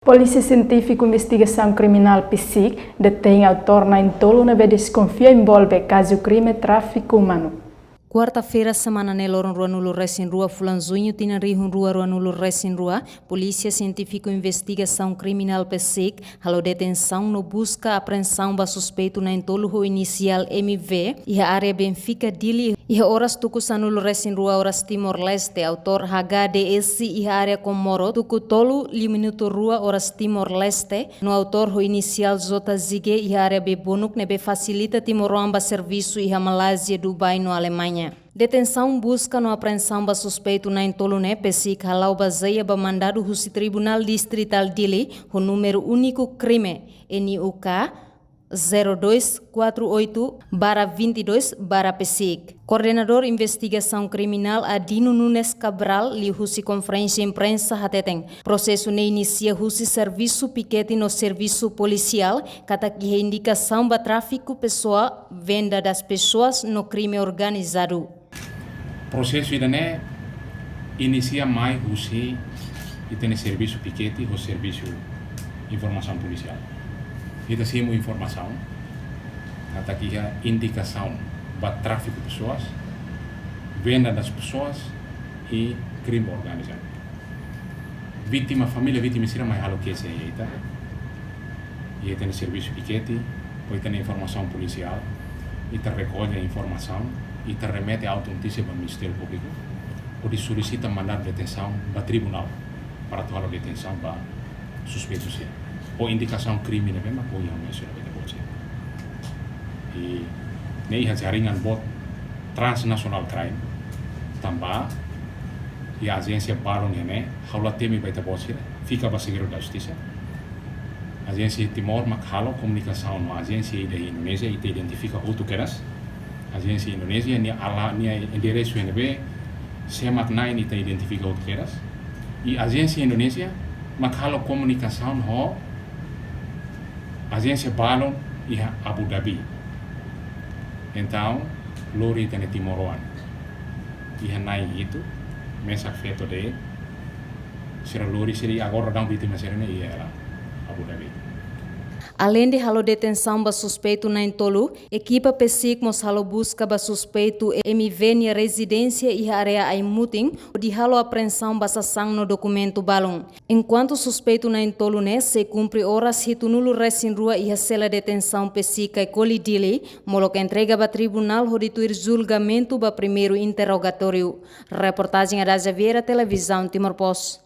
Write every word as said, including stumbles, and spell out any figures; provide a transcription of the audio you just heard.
Polísia Sientífiku Investigasaun Kriminál, PSIK, detein autór na'in-tolu ne'ebé deskonfia envolve kazu krime tráfiku umanu. Kuarta-feira semana ne'e, loron ruanulu-resin-rua fulan Juñu tinan rihun rua ruanulu-resin-rua, Polísia Sientífiku Investigasaun Kriminál, PSIK, halo detensaun no buska apreensaun ba suspeitu na'in-tolu ho inisiál M V, iha área Benfica, Dili, iha oras tuku sanulu-resin-rua oras Timor-Leste, autór H K D S iha área Comoro, tuku tolu liu minutu rua oras Timor-Leste, no autór ho inisiál J Z G iha área Bebonuk ne'ebé fasilita timoroan ba servisu iha Malázia, Dubai no Alemaña. Detensaun, buska no apreensaun ba suspeitu na'in-tolu ne'e PSIK hala'o bazeia ba mandadu husi Tribunál Distritál Dili ho númeru úniku krime, N U K zero dois quatro oito barra vinte e dois barra PSIK. Koordenadór Investigasaun Kriminál, Adino Nunes Cabral, liuhusi konferénsia imprensa hateten, prosesu ne'e inisia husi servisu pikete no servisu polisiál, katak iha indikasaun ba tráfiku pesoál, venda das pessoas no krime organizadu. Prosesu ida-ne'e inisia mai husi ita-nia servisu pikete ho servisu informasaun polisiál. Ita simu informasaun katak iha indikasaun ba tráfiku pesoas, venda das pessoas i krime organizadu. Vítima, família vítima sira mai halo keixa iha ita. Iha ita-nia servisu pikete, ho ita-nia informasaun polisiál, ita rekolla informasaun, ita remete auto-notísia ba Ministériu Públiku, hodi solisita mandadu detensaun ba tribunál, para atu halo detensaun ba suspeitu sira. Ho indikasaun krime ne'ebé mak ohin ha'u mensiona ba ita-boot sira. I ne'e iha jaringan boot transnasionál crime, tanba iha ajénsia balun iha ne'e, ha'u la temi ba ita-boot sira, fika ba segredu da justisa. Ajénsia Timor mak halo komunikasaun ho ajénsia ida iha Indonézia, ita identifika hotu kedas. Ajénsia Indonézia nia ala, nia enderesu iha ne'ebé, sé mak na'in ita identifika hotu kedas. I ajénsia Indonézia mak halo komunikasaun ho ajénsia balun iha Abu Dhabi. Entaun, lori ita-nia timoroan iha na'in hitu, mesak feto de'it, sira lori, sira agora daudaun vítima sira-ne'e iha Abu Dhabi. Aleinde halo detensaun ba suspeitu na'in-tolu, ekipa PSIK mós halo buska ba suspeitu M V nia rezidénsia iha área Aimutin, hodi halo apreensaun ba sasán no dokumentu balun. Enkuantu suspeitu na'in-tolu ne'e sei kumpre oras hitunulu-resin-rua iha sela detensaun PSIK Caicoli, Dili, molok entrega ba tribunál hodi tuir julgamentu ba primeiru interrogatóriu. Reportajen Adaja Vieira, Televizaun Timor Post.